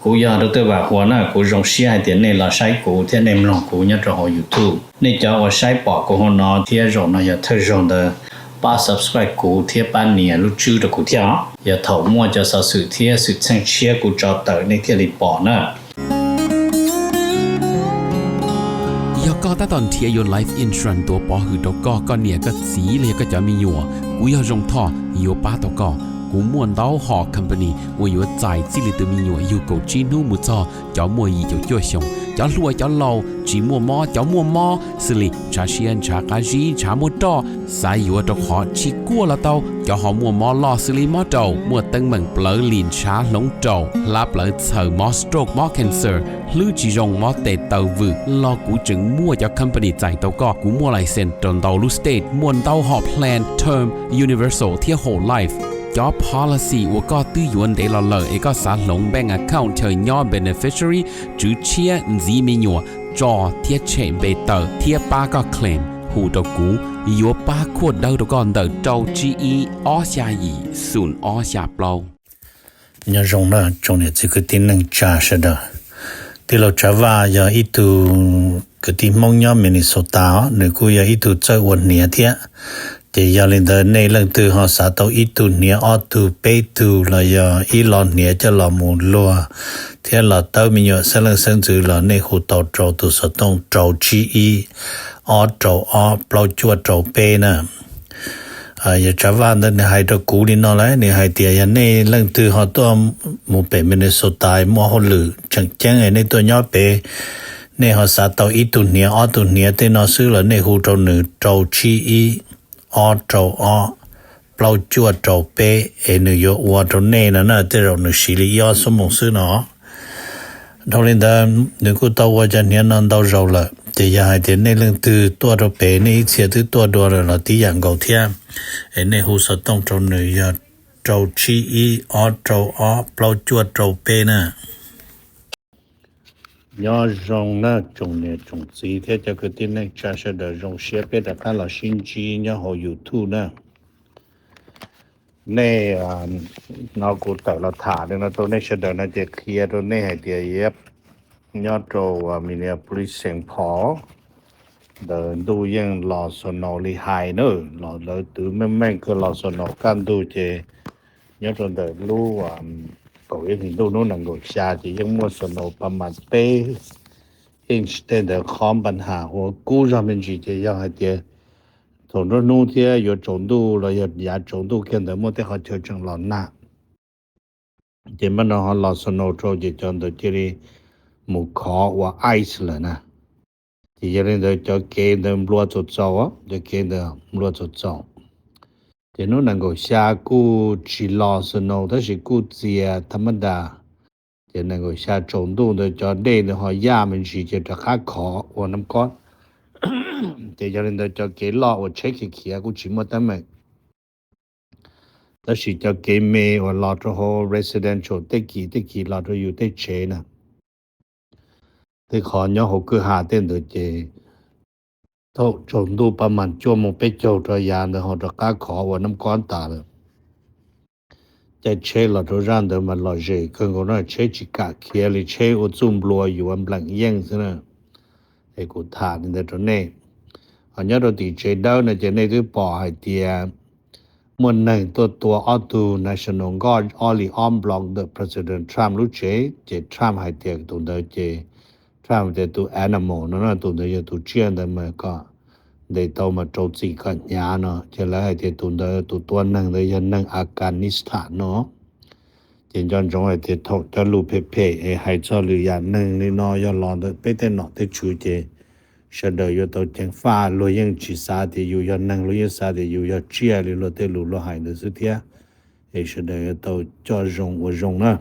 Kuv yog Dr. Vam Huas na, kuv zoo siab hais tias nej los saib kuv thiab nej mloog kuv nyob rau hauv YouTube. Nej cov uas saib pom kuv hauv no thiab zaum no yog thawj zaug ntawd, pab subscribe kuv thiab pab nias lub tswb rau kuv thiab os. Yog thaum muaj cov xov xwm thiab xwm txheej tshiab kuv tso tawm nej thiaj li pom na. Yog koj tab tom nrhiav yuav life insurance tuav pov hwm rau koj, koj niam koj txiv los yog koj cov me nyuam, kuv yog Zoo Thoj yuav pab tau koj. Kuv muaj ntau hom company uas yuav txais txij li tus me nyuam yug kaum tsib hnub mus txog cov muaj yim caum cuaj xyoos, cov hluas cov laus, tsis muaj mob cov muaj mob, xws li ntshav siab ntshav qab zib ntshav muaj roj, xav yuav rau qhov tsis kuaj los tau, cov ho muaj mob loj xws li mob raum, muaj teeb meem plawv lim ntshav hloov raum, hlab plawv txhaws, mob stroke mob cancer, hlwb tsis zoo mob tes taw vwm los kuv tseem muaj cov company txais tau koj. Kuv muaj license rau ntau lub state, muaj ntau hom plan term, universal thiab whole life. Cov policy uas koj twb yuav ntev los lawm es koj xav hloov bank account chaw nyob beneficiary, tswv tshiab, ntxiv me nyuam, tso thiab tshem npe tawm thiab pab koj claim, hu rau kuv, yuav pab khuaj dawb rau koj ntawm rau tsib ib ob xya yim xoom ob xya plaub. Nyob zoo na tsoom niam txiv kwv tij neej tsa sawv daws. Tij laug Tsav Vaj yog ib tug kwv tij Hmoob nyob Minnesota os, nws kuj yog ib tug txawj ua hniav thiab. Ces yog li ntawd nej leej twg ho xav tau ib tug hniav ob tug peb tug los yog ib lo hniav coj los mus luag thiab los tawb me nyuam xeeb leej xeeb ntxwv los nej hu tau rau tus xov tooj rau tsib ib ob rau ob plaub cuaj rau peb na. Yog Tsav Vaj ntawd nws hais rau kuv li no lawm, nws hais tias yog nej leej twg ho tuaj mus pem Minnesota muaj hauj lwm tseem ceeb nej tuaj nyob pem, nej ho xav tau ib tug hniav ob tug hniav tej no xwb los nej hu rau nws rau tsib ib ob rau ob plaub cuaj rau peb es nws yuav ua rau nej no na, tej zaum nws siv li ib ob xuab moos xwb no. Dhau li ntawd nws kuj tau ua cov hniav no ntau zaus lawm, ces yog hais tias nej leej twg tuaj rau pem nej ib txhia twb tuaj dua lawm los tib yam nkaus thiab, es nej hu xov tooj rau nws yog rau tsib ib ob rau ob plaub cuaj rau peb na. Nyob zoo na tsoom niam tsoom txiv thiab cov kwv tij neej tsa sawv daws, zoo siab peb rov qab los sib ntsib nyob hauv YouTube na. Nej, no kuv tawm los tham li no rau nej sawv daws no ces qhia rau nej hais tias yep, nyob rau Minneapolis, Saint Paul ntawd ntuj yeej los snow li hais na, los lawv twv meej meej kawg, los snow kaj ntug ces nyob rau ntawm lub kaum ib hlis ntuj hnub nees nkaum xya ces yeej muaj snow pab mas peb inch tej ntawd, qhov npa has ua kub zog me ntsis ces yog hais tias thaum nruab hnub thiab yuav tsaus ntuj los yog yav tsaus ntuj kiag ntawd muaj tej qhov chaw tseem los nag, ces npaj no ho los snow rau ces cov ntawd cia li mus khov ua ice lawm na. Ces yog li ntawd cov kev ntawd nplua txaus txaus, cov kev ntawd nplua txaus txaus. Ces hnub nees nkaum xya kuj tsis los snow tab sis kuj txias tha mab das. Ces nees nkaum xya tsaus ntuj ntawd cov dej ntawd ho yaj me ntsis ces rov qab khov ua nab kob. Ces yog li ntawd cov kev loj uas tsheb khiav khiav kuj tsis muaj teeb meem. Tab sis cov kev me uas los rau hauv residential tej kis tej kis los rau yus tej tsev na, tej qhov nyob hauv kwj ha tej ntawd ces thaum tsaus ntuj pab mas cuaj moos peb caug rau yav ntawd ho rov qab khov ua nab kob tas lawm. Caij tsheb los rau zaj ntawd mas lom zem kawg nkaus na, tsheb tsis kam khiav li, tsheb ua txuj nplua yuav npleem yeej xwb na. Es kuv tham li ntawd rau nej. Ho nyob rau tim tsev dawb no ces nej twb pom hais tias muaj neeg tuaj tua ob tug National Guard ob li ob nploos ntawm President Trump lub tsev, ces Trump hais tias tus ntawd ces Trump tias tus animal no, tus ntawd yog tus tsiaj ntawd mas kom ntes tau mas rau txim kom hnyav no, ces lawv hais tias tus ntawd tus tua neeg ntawd yog neeg Afghanistan no. Ces nco ntsoov hais tias thaum cov lus phem phem es hais txog lwm yam neeg li no yog los ntawm peb tej nom tej tswv ces sawv daws yuav tau ceev faj, luag yeej tsis xav tias yus yog neeg, luag yeej xav tias yus yog tsiaj li luag tej lus luag hais ntawd xwb thiab. Es sawv daws yuav tau coj zoo ua zoo na.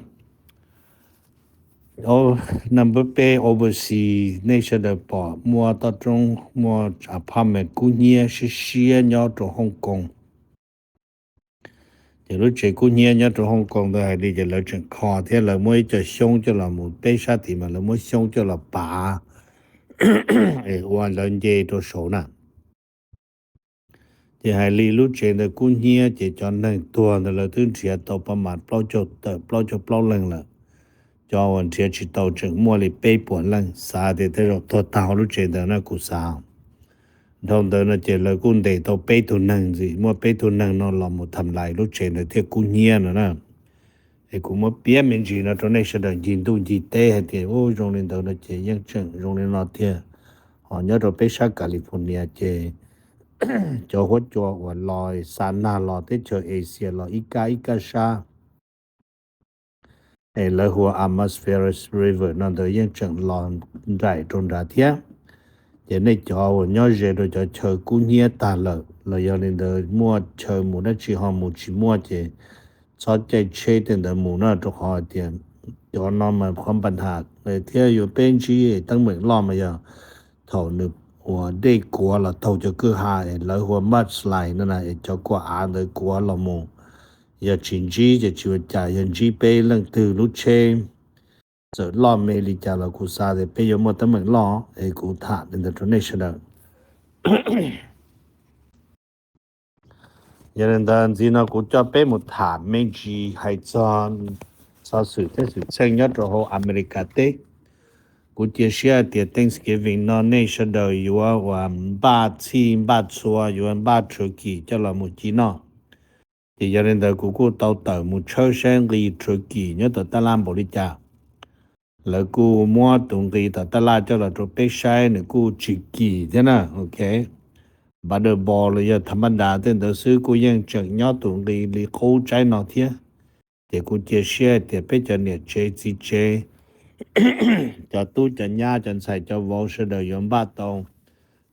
Number peb, overseas, nej sawv daws pom muaj toj roob, muaj apartment kub hnyiab siab siab nyob rau Hong Kong. Ces lub tsev kub hnyiab nyob rau Hong Kong ntawd hais li ces lawv tseem kho thiab lawv muab ib co xyoob coj los mus teb sab tid mas lawv muab xyoob coj los pav es ua lawv nce rau saud na. Ces hais li lub tsev ntawd kub hnyiab ces cov neeg tuag ntawd lawv twb nrhiav tau pab mas plaub caug tawm plaub caug plaub leeg lawm. cov uas nrhiav tsis tau tseem muaj li peb puas leej, xav tias tej zaum tuag tag hauv lub tsev ntawd na kuv xav. Dhau ntawd no ces lawv kuj ntes tau peb tug neeg ntxiv, muaj peb tug neeg no los mus tham lais lub tsev ntawd thiaj kub hnyiab no na. Es kuv muab piav me ntsis no rau nej sawv daws ncig ntuj ncig teb hais tias u zoo li ntawd no ces yeej tseem zoo li no tiag. Ho nyob rau peb sab California ces cov huab cua uas los xa nag los teb chaws Asia los ib kab ib kab sab es lawv hu ua Amas Ferris River no ntawd yeej tseem los nraim rau nrad thiab. Ces nej cov uas nyob ze rau cov chaw kub hnyiab tag lawm los yog li ntawd muaj chaw mus dab tsi ho mus tsis muaj ces txhob caij tsheb tej ntawd mus na, rau qhov tias cov no mas qhov npa nham thiab yuav peb ntsib teeb meem loj mas yog thaum nws uas dej kuav los taug cov kwj ha es lawv hu ua mudslide no na, es cov kua av ntawd kuav los mus, yog tsis ntsib ces tsis ua cas, yog ntsib peb leej twg lub tsheb txawm loj me li cas los kuv xav tias peb yuav muaj teeb meem loj, es kuv tham li ntawd rau nej sawv daws. Yog li ntawd ntxiv no kuv coj peb mus tham me ntsis hais txog xov xwm thiab xwm txheej nyob rau hauv Amelikas teb. Kuv cia siab hais tias Thanksgiving no nej sawv daws yuav uas npaj txhij npaj txhua, yuav npaj turkey coj los mus ci noj. Ces yog li ntawd kuv kuj tau tawm mus tshawb saib nqi turkey nyob tom taj laj npaum li cas. Lawv kuj muab tus nqi tom taj laj coj los rau peb saib, nws kuj tsis kim thiab na, ok. Butterball los yog tha maj das tej ntawd xwb kuj yeej tseem nyob tus nqi li qub tsaib no thiab. Ces kuv cia siab hais tias peb cov niam tsev txiv tsev, cov tub cov nyab cov ntxhais cov vauv sawv daws yuav npaj tau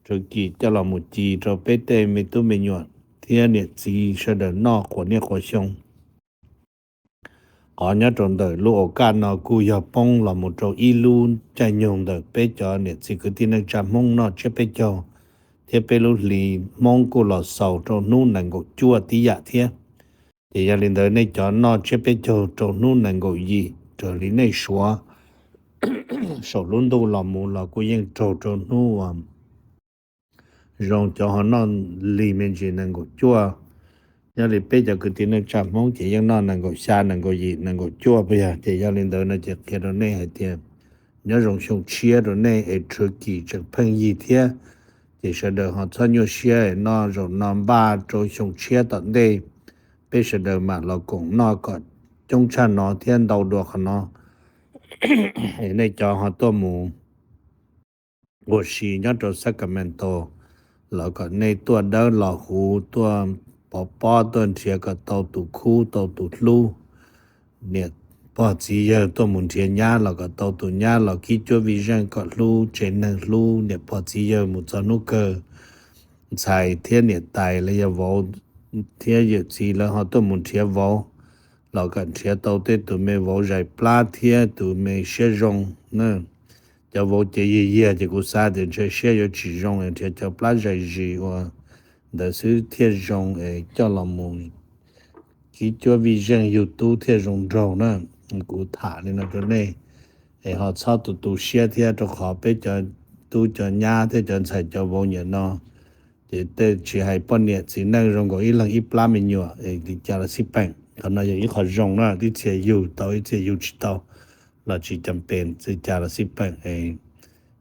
turkey coj los mus ci rau peb tej me tub me nyuam thiab niam txiv sawv daws noj quas niaj quas xyoo. Qhov nyob rau ntawm lub August no kuj yog poob los mus rau ib lub caij nyoog ntawm peb cov niam txiv kwv tij neej tsa Hmoob noj tsiab peb caug, thiab peb lub hli Hmoob kuj los xaus rau hnub nees nkaum cuaj tib yam thiab. Ces yog li ntawd nej cov noj tsiab peb caug rau hnub nees nkaum yim raws li nej suav saum lub ntuj los mus los kuj yeej raug rau hnub uas zoo, cov ho noj lig me ntsis nees nkaum cuaj. Nyob li peb cov kwv tij neej tsa Hmoob ces yeej noj nees nkaum xya, nees nkaum yim, nees nkaum cuaj puas yog? Ces yog li ntawd no ces qhia rau nej hais tias nyob zoo xyoo tshiab rau nej es turkey tseem pheej yig thiab. Ces sawv daws ho txhob nyuaj siab es noj zaum no npaj rau xyoo tshiab tom ntej peb sawv daws mam los koom noj kom coob tshaj no thiab ntau dua qhov no. Es nej cov ho tuaj mus ua si nyob rau Sacramento los kom nej tuaj dawb los huv, tuaj pov pob, tuaj nrhiav kom tau tus khub tau tus hlub. Niam pog txiv yawg tuaj mus nrhiav nyab los kom tau tus nyab los kib cuab vij zeej kom hlub tsev neeg hlub niam pog txiv yawg mus txog hnub kawg. Ntxhais thiab niam tais los yog vauv thiab yawm txiv lawv ho tuaj mus nrhiav vauv los kom nrhiav tau tej tus me vauv zais plab thiab tus me siab zoo na. Cov vauv ces yiag yiag ces kuv xav tias ntshe siab yuav tsis zoo es nrhiav cov plab zais zis ua ntawd xwb thiaj zoo es coj los mus kib cuab vij zeej yug tub thiaj zoo nraug na. Kuv tham li no rau nej es ho txhob tu tu siab thiab, rau qhov peb cov tub cov nyab thiab cov ntxhais cov vauv nim no ces tej tsis hais poj niam txiv neej zoo nkaus ib leeg ib plab me nyuam es li cas los xij peem. Qhov no yog ib qho zoo na, ib txhia yug tau ib txhia yug tsis tau los tsis cam pes, li cas los xij peem es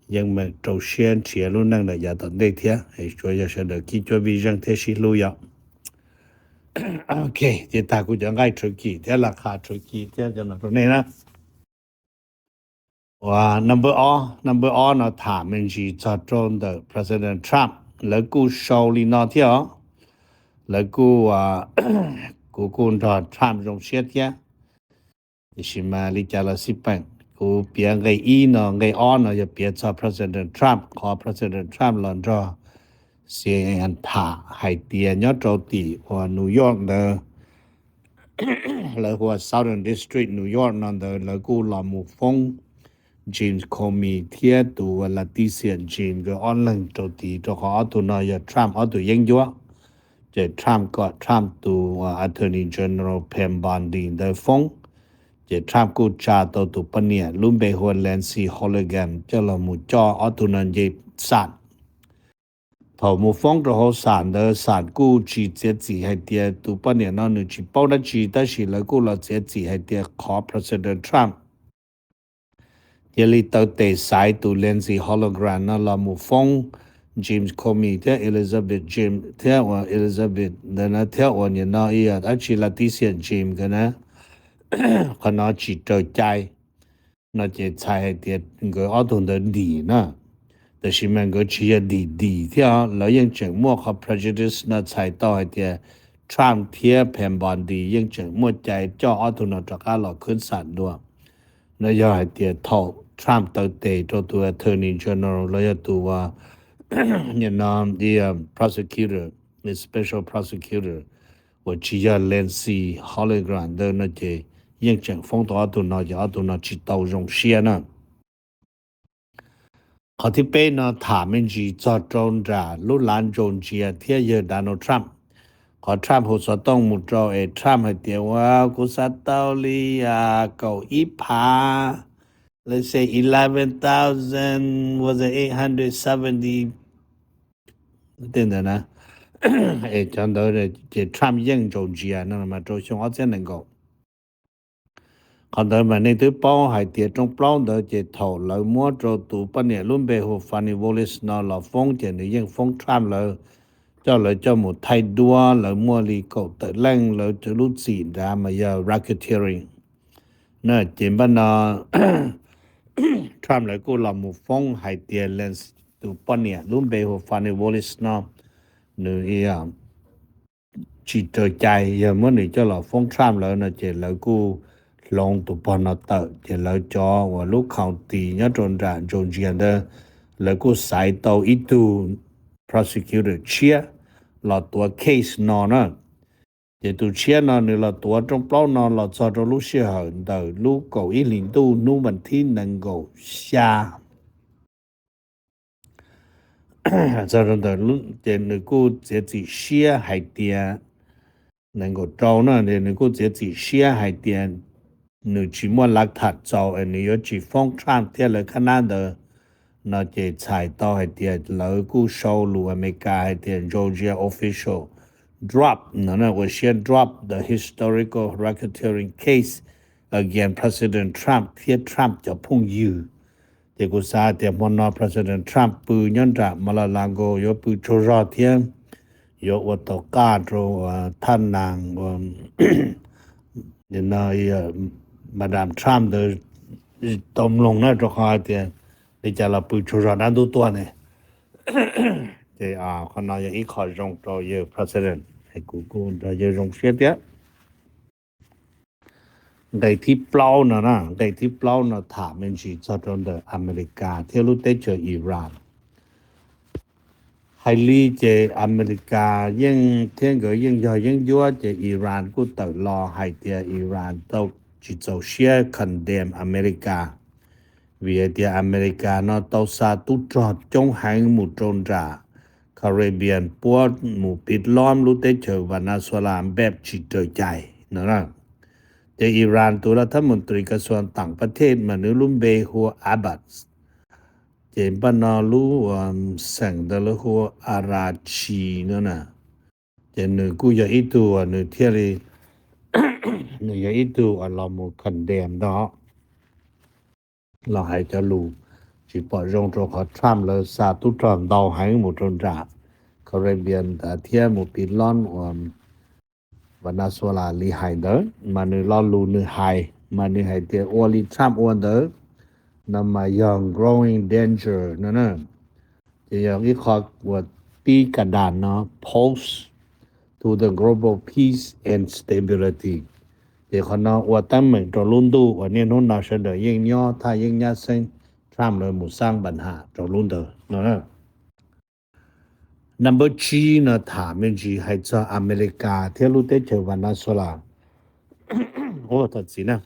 yeej meem rau siab nrhiav lub neej lawm yav tom ntej thiab es tsuav yog sawv daws kib cuab vij zeej thiab sib hlub yom. Ok, ces tag kuv cov nqaij turkey thiab las qha turkey thiab cov no rau nej na. Ua number ob, number ob no tham me ntsis txog rau ntawm President Trump, lawv kuj sau li no thiab os. Lawv kuj, kuv kuj nrog Trump zoo siab thiab. Tiam sis mas li cas los xij peem, kuv piav nqe ib no, nqe ob no yog piav txog President Trump, qhov President Trump los nrog C N N tham hais tias nyob rau tim uas New York ntawd, lawv hu ua Southern District New York no ntawd lawv kuj los mus foob James Comey thiab tus Letitia James nkawd ob leeg rau tid, rau qhov ob tug no yog Trump ob tug yeeb ncuab. Ces Trump kom Trump tus Attorney General Pam Bondi ntawd foob. Ces Trump kuj tsa tau tus poj niam lub npe hu ua Lindsey Hooligan coj los mus coj ob tug no nce xam. Thaum mus foob rau hauv xam ntawd xam kuj tsis txiav txim hais tias tus poj niam no nws tsis paub dab tsi, tab sis lawv kuj los txiav txim hais tias qhov President Trump cia li taw tes xaiv tus Lindsey Hollander no los mus foob James Comey thiab Elizabeth James thiab uas Elizabeth ntawd na thiab uas nim no ib yam dab tsi Letitia James nkawd na, qhov no tsis raws cai no ces txhais hais tias nkawd ob tug ntawd dim na. Tab sis mas nkawd tsis yog dim dim thiab, lawv yeej tseem muaj qhov prejudice no txhais tau hais tias Trump thiab Pam Bondi yeej tseem muaj cai coj ob tug no rov qab los khwb xam dua. No yog hais tias thaum Trump taw tes rau tus Attorney General los yog tus nim no prosecutor, special prosecutor uas tsis yog Lindsey Hollander ntawd no ces yeej tseem foob tau ob tug no ces ob tug no tsis tau zoo siab na. Qhov thib peb no tham me ntsis txog rau nram lub lav Georgia thiab yawg Donald Trump. Qhov Trump hu xov tooj mus rau es Trump hais tias ua kuv xav tau li kaum ib phav, let's say eleven thousand, was it eight hundred seventy, tej ntawd na. Es cov ntawd ces Trump yeej Georgia no mas rau xyoo ob txhiab nees nkaum. Qhov ntawd mas nej twb paub hais tias rooj plaub ntawd ces thaum lawv muab rau tus poj niam lub npe hu Fani Willis no los foob ces nws yeej foob Trump lawv, coj lawv coj mus thaij duab, lawv muaj li kaum tawm leej, lawv lub txim nrad mas yog racketeering na. Ces npaj no Trump lawv kuj los mus foob hais tias Lindsey tus poj niam lub npe hu Fani Willis no nws tsis raws cai, yog muab nws coj los foob Trump lawv no ces lawv kuj hloov tus pog no tawm. Ces lawv cov uas lub county nyob rau nram Georgia ntawd, lawv kuj xaiv tau ib tug prosecutor tshiab los tuav case no na. Ces tus tshiab no nws los tuav rooj plaub no los txog rau lub sij hawm ntawm lub kaum ib hlis ntuj hnub vas thib nees nkaum xya. Txog rau ntawm ces nws kuj txiav txim siab hais tias, nees nkaum rau na, nws kuj txiav txim siab hais tias nws tsis muaj lav tham txaus es nws yuav tsis foob Trump thiab lawv khab nab ntawd no ces txhais tau hais tias lawv kuj sau lus Amelikas hais tias Georgia official drop no, ua siab drop the historical racketeering case against President Trump thiab Trump cov phooj ywg. Ces kuv xav tias hmo no President Trump pw nyob nram Mar-a-Lago yuav pw tsaug zog thiab yuav ua tau qaj rau thaj nas uas Madam Trump ntawd tau mloog na, rau qhov hais tias li cas los pw tsaug zog dab ntub tuaj ne. Ces qhov no yog ib qho zoo rau yawg President, kuv kuj nrog yawg zoo siab thiab. Nqe thib plaub no na, nqe thib plaub no tham me ntsis txog rau ntawm Amelikas thiab lub teb chaws Iran. Hais li ces Amelikas yeej thiab nkawd yeej yog yeeb ncuab ces Iran kuj tawm los hais tias Iran tau tsis txaus siab condemn Amelikas, vim hais tias Amelikas no tau xa tub rog coob heev mus rau nram Caribbean puab mus piv lob lub teb chaws Venezuela npaj tsis raws cai no. Ces Iran tus laj thab mus tris kas xuas tam pas thej mas nws lub npe hu Abbas, ces npaj no lub xeem ntawd lawv hu Arachi no na. Ces nws kuj yog ib tug uas nws thiaj li, nws yog ib tug uas los mus condemn ntag, los hais cov lus tsis pom zoo rau qhov Trump lawv xa tub rog ntau heev mus rau nram Caribbean ntawd thiab mus piv lob uas Venezuela li hais ntawd. Mas nws lo lus nws hais mas nws hais tias ua li Trump ua ntawd no mas yog growing danger no na. Ces yog ib qho uas tib kas das no pose to the global peace and stability. Ces qhov no ua teeb meem rau lub ntuj uas niaj hnub no sawv daws yeej nyob thaj yeeb nyab xeeb, Trump lawv mus xab npas has rau lub ntawd no. Number tsib no tham me ntsis hais txog Amelikas thiab lub teb chaws Venezuela. Ua tau txiv na,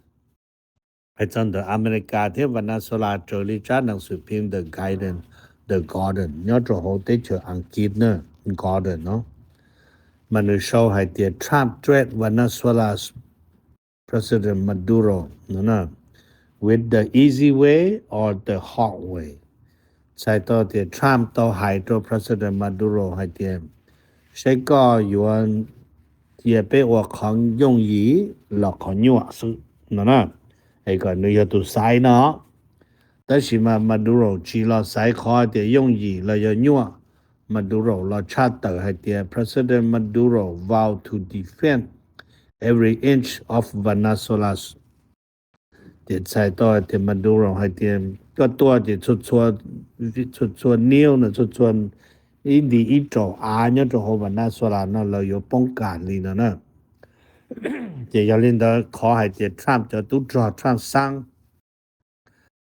hais txog ntawm Amelikas thiab Venezuela raws li tsab nees xwm phim The Guardian, The Guardian nyob rau hauv teb chaws Askiv na, Guardian no, mas nws sau hais tias Trump threat Venezuela's President Maduro no, with the easy way or the hard way. Txhais tau tias Trump tau hais rau President Maduro hais tias saib koj yuav cia peb ua qhov yooj yim los qhov nyuaj xwb no na. Es kom nws yog tus xaiv no, Tab sis mas Maduro tsis los xaiv qhov tias yooj yim los yog nyuaj. Maduro los tshaj tawm hais tias President Maduro vow to defend every inch of Venezuela. Ces txhais tau hais tias Maduro hais tias koj tuaj ces txhua txhua, txhua txhua niv no, txhua txhua ib nti ib raum av nyob rau hauv Venezuela no lawv yuav poob kam li no na. Ces yog li ntawd qhov hais tias Trump cov tub rog Trump xaab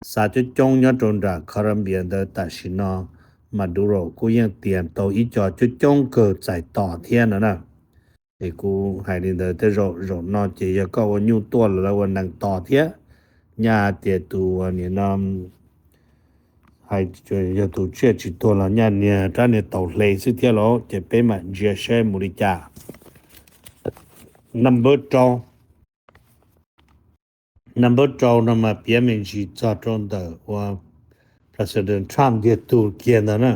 xa coob coob nyob rau nram Colombia ntawd tam sim no Maduro kuj yeej tias tau ib co coob coob kawg txais tos thiab no na. Es kuv hais li ntawd tej zaum zaum no ces yog koj ua nyuj tuaj los lawv ua nees tos thiab. Nyaj tias tus nim no hais yog tus tsiaj tsis tuag los nyaj niag rab niag taus hle xwb thiab lauj. Ces peb mam ntsia saib mus li cas. Number rau, number rau no mas piav me ntsis txog rau ntawm ua President Trump ntiag tug kiag ntawd na.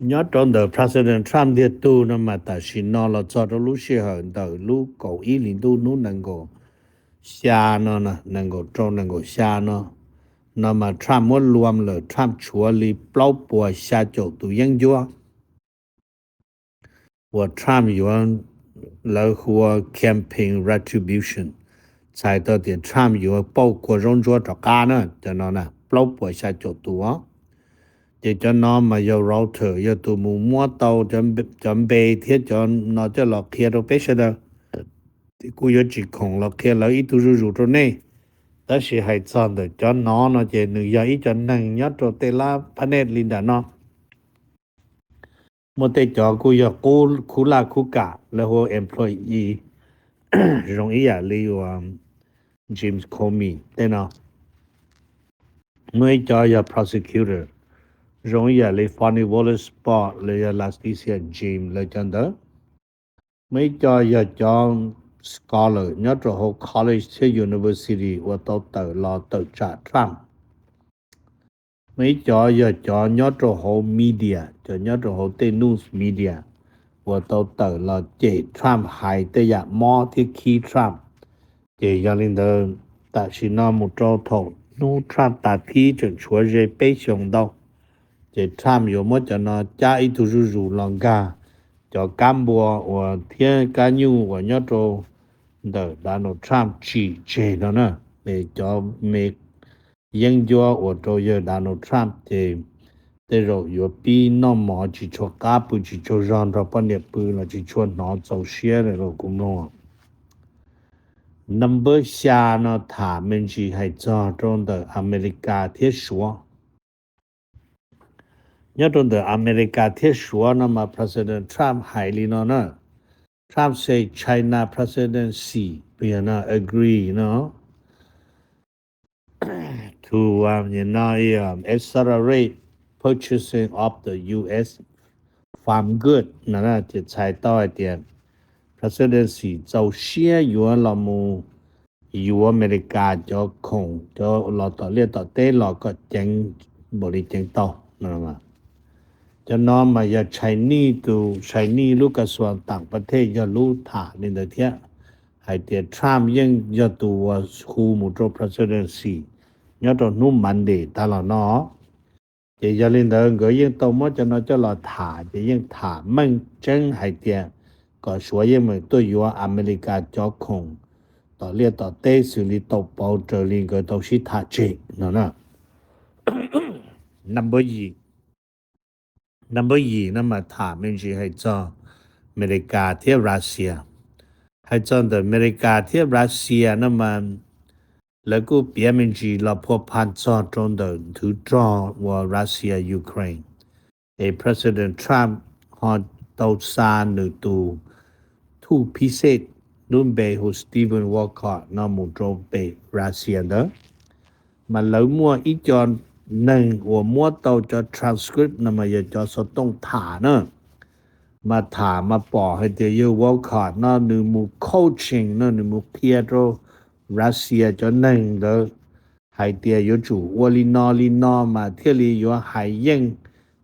Nyob rau ntawm President Trump ntiag tug no mas tam sim no los txog rau lub sij hawm ntawm lub kaum ib hlis ntuj hnub nees nkaum xya no, nees nkaum rau nees nkaum xya no, no mas Trump muab luam lawm Trump tshuav li plaub puas xya caum tus yeeb ncuab uas Trump yuav, lawv hu ua campaign retribution, txhais tau tias Trump yuav pauj kua zaub ntsuab rov qab na. Cov no na plaub puas xya caum tus. Ces cov no mas yog Reuters yog tus mus muab tau cov npe thiab cov no coj los qhia rau peb sawv daws. Kuv yuav tsis khoom los qhia lawv ib tug zuj zus rau nej. Tab sis hais txog ntawm cov no no ces nws yog ib co neeg nyob rau tej lab pab nej li ntawm no. Muaj tej cov kuj yog khub laj khub kam, lawv hu ua employee, zoo ib yam li uas James Comey tej no. Muaj ib co yog prosecutor, zoo ib yam li Fani Wallace Bott los yog Letitia James lawv cov ntawd. Muaj ib co yog cov scholar nyob rau hauv college thiab university uas tau tawm los tawm tsam Trump. Muaj ib co yog cov nyob rau hauv media, cov nyob rau hauv tej news media uas tau tawm los cem Trump, hais tej yam mob thiab khib Trump. Ces yog li ntawd, tam sim no mus rau thaum hnub Trump tas thib tseem tshuav ze peb xyoos ntau, ces Trump yuav muab cov no cab ib tug zuj zus los nkag cov kab npua uas thiab kab nyuj uas nyob rau ntawm Donald Trump tsim tseg no na. Cov me yeeb ncuab uas rau yawg Donald Trump ces tej zaum yuav pib noj mov tsis tshua qab, pw tsis tsaug zog, nrog poj niam pw los tsis tshua hnov txaus siab los kuv mloog. Number xya no tham me ntsis hais txog rau ntawm Amelikas thiab Suav. Nyob rau ntawm Amelikas thiab Suav no mas President Trump hais li no na. Trump says China President Xi agree no to, you know, accelerate purchasing of the U S farm good no, ces txhais tau hais tias President Xi txaus siab yuav los mus yuav Amelikas cov khoom, cov los tom liaj tom teb los kom ceev npaum li ceev tau no. Cov no mas yog Chinese tus, Chinese lub kas xuas tam pas thej yog lub tham li ntawd thiab, hais tias Trump yeej yog tus uas hu mus rau President Xi nyob rau hnub Monday tas los no. Ces yog li ntawd nkawd yeej tau muab cov no coj los tham, ces yeej tham meej tseeb hais tias kom Suav yeej meem tuaj yuav Amelikas cov khoom tom liaj tom teb xws li tau pauv raws li nkawd tau sib tham tseg no na. Number yim, number yim no mas tham me ntsis hais txog Amelikas thiab Russia. Hais txog ntawm Amelikas thiab Russia no mas lawv kuj piav me ntsis los phua pha txog rau ntawm nthwv rog uas Russia Ukraine. Es President Trump ho tau xa nws tus thuj phib xej lub npe hu Stephen Wolcott no mus rau pem Russia ntawd. Mas lawv muaj ib co neeg uas muab tau cov transcript no mas yog cov xov tooj tham na, mas tham mas pom hais tias yawg Wolcott no nws mus coaching no, nws mus qhia rau Russia cov neeg ntawd hais tias yuav tsum ua li no li no mas thiaj li yuav hais yeej,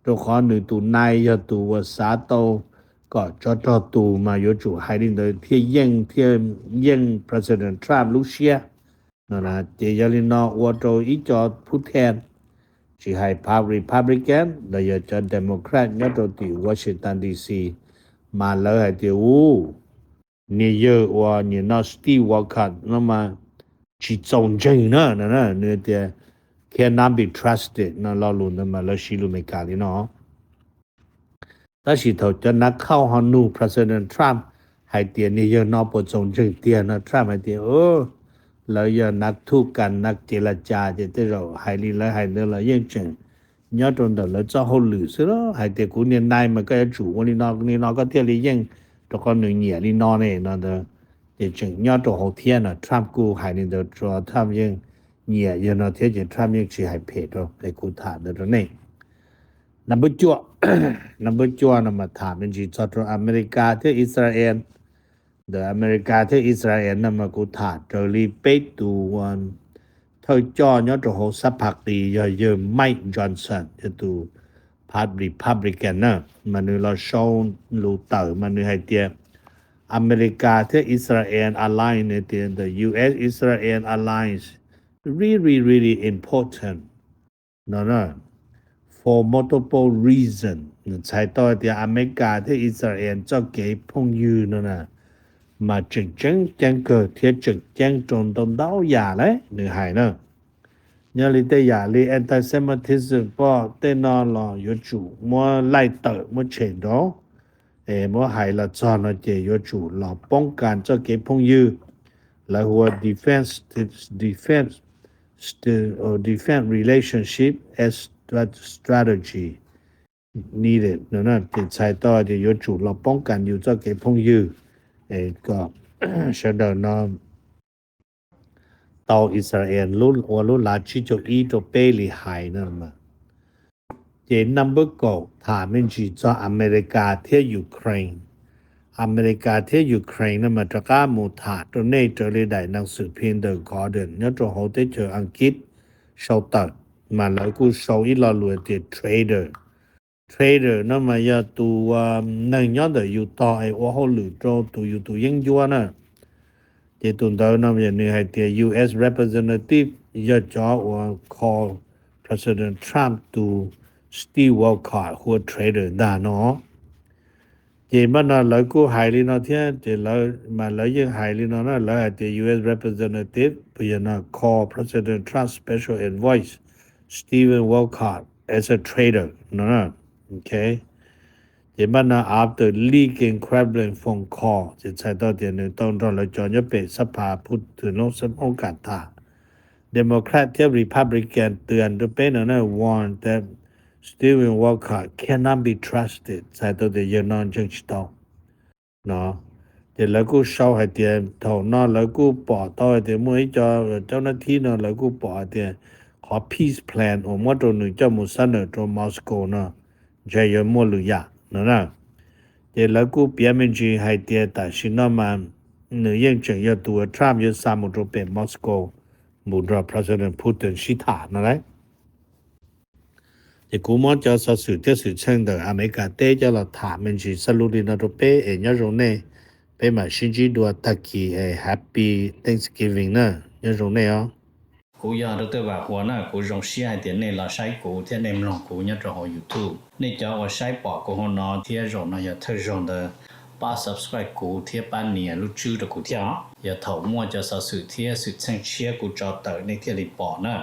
rau qhov nws tus nai yog tus uas xav tau kom tsov rog tus, mas yuav tsum hais li ntawd thiaj yeej, thiaj yeej President Trump lub siab. Ces yog li no ua rau ib co phub then, tsis hais Republican los yog cov Democrat nyob rau tim Washington D C, mas lawv hais tias u, niag yawg uas nim no Steve Wolfcock no mas tsis txaus ntseeg na, nws tias cannot be trusted no, lo lus ntawd mas lawv siv lus Amelikas li no. Tab sis thaum cov nav khauj ho nug President Trump hais tias niag yawg no puas txaus ntseeg tiag no, Trump hais tias lawv yog nav thuj kas nav cev las cas, ces tej zaum hais li lawv hais ntawd los yeej tseem nyob rau ntawm lawv txoj hauj lwm xwb los hais tias kuv niag nai mas koj yuav tsum ua li no li no koj thiaj li yeej, rau qhov nws nyiam li no ne no ntawd. Ces tseem nyob rau hauv thiab no, Trump kuj hais li ntawd rau Trump yeej nyiam yawg no thiab ces Trump yeej tsis hais phem rau. Es kuv tham ntawd rau nej. Nab npawb cuaj, nab npawb cuaj no mas tham me ntsis txog rau Amelikas thiab Israel. Ntawm Amelikas thiab Israel no mas kuv tham raws li peb tus thawj coj nyob rau hauv sab phaj qis yog yawg Mike Johnson, yog tus phaj Republican na, mas nws los sau lus tawm mas nws hais tias Amelikas thiab Israel alliance, nws tias the U S Israel alliance really really important no for multiple reason. Nws txhais tau tias Amelikas thiab Israel txoj kev phooj ywg no na mas tseem tseeb ceeb kawg thiab tseem ceeb rau ntau ntau yam lawm, nws hais na. Nyob li tej yam li anti-Semitism pom tej no los yuav tsum muab laij tawm muab tshem nraud. Es muab hais los txog no ces yuav tsum los poob kas txoj kev phooj ywg, lawv hu ua defense, defense, defense relationship as strategy needed. Ces txhais tau tias yuav tsum los poob kas yus txoj kev phooj ywg kom sawv daws no tau Israel ua lub lav tsib caug ib rau peb li hais no. Ces nab npawb kaum tham me ntsis txog Amelikas thiab Ukraine. Amelikas thiab Ukraine no mas rov qab mus tham rau nej raws li daim nas xwm phim ntawm Guardian nyob rau hauv teb chaws Askiv sau tawm, mas lawv kuj sau ib lo lus tias traitor. Traitor no mas yog tus neeg nyob ntawm yus tog es ua hauj lwm rau tus yus tus yeeb ncuab na. Ces tus ntawd no nws hais tias U S representative yog cov uas call President Trump tus Steve Wolfcock hu ua traitor ntag no. Ces npaj no lawv kuj hais li no thiab, ces lawv mas lawv yeej hais li no na, lawv hais tias U S representative puas yog no call President Trump special envoy Stephen Wolfcock as a traitor no. Ces npaj no after leaking Kremlin phone call ces txhais tau tias nws tau nrog lawv cov nyob pem sab phaj Putin lub xab hoob kam tham. Democrat thiab Republican twb rau peb no na warn that Stephen Wolfcock cannot be trusted, txhais tau tias yawg no ntseeg tsis tau no. Ces lawv kuj sau hais tias thaum no lawv kuj pom tau hais tias muaj ib co cov nab thib no lawv kuj pom hais tias qhov peace plan uas muab rau nws coj mus xab nawm rau Moscow no ntshe yuav muaj lwm yam no na. Ces lawv kuj piav me ntsis hais tias tam sim no mas nws yeej tseem yog tus uas Trump yuav xa mus rau pem Moscow mus nrog President Putin sib tham no lauj. Ces kuv muab cov xov xwm thiab xwm txheej ntawm Amelikas teb coj los tham me ntsis xab lub li no rau peb es nyob zoo nej, peb mam sib ntsib dua tag kis es Happy Thanksgiving na, nyob zoo nej os. Kuv yog Dr. Vam Huas na, kuv zoo siab hais tias nej los saib kuv thiab nej mloog kuv nyob rau hauv YouTube. Nej cov uas saib pom kuv hauv no thiab zaum no yog thawj zaug ntawd, pab subscribe kuv thiab pab nias lub tswb rau kuv thiab os. Yog thaum muaj cov xov xwm thiab xwm txheej tshiab kuv tso tawm nej thiaj li pom na.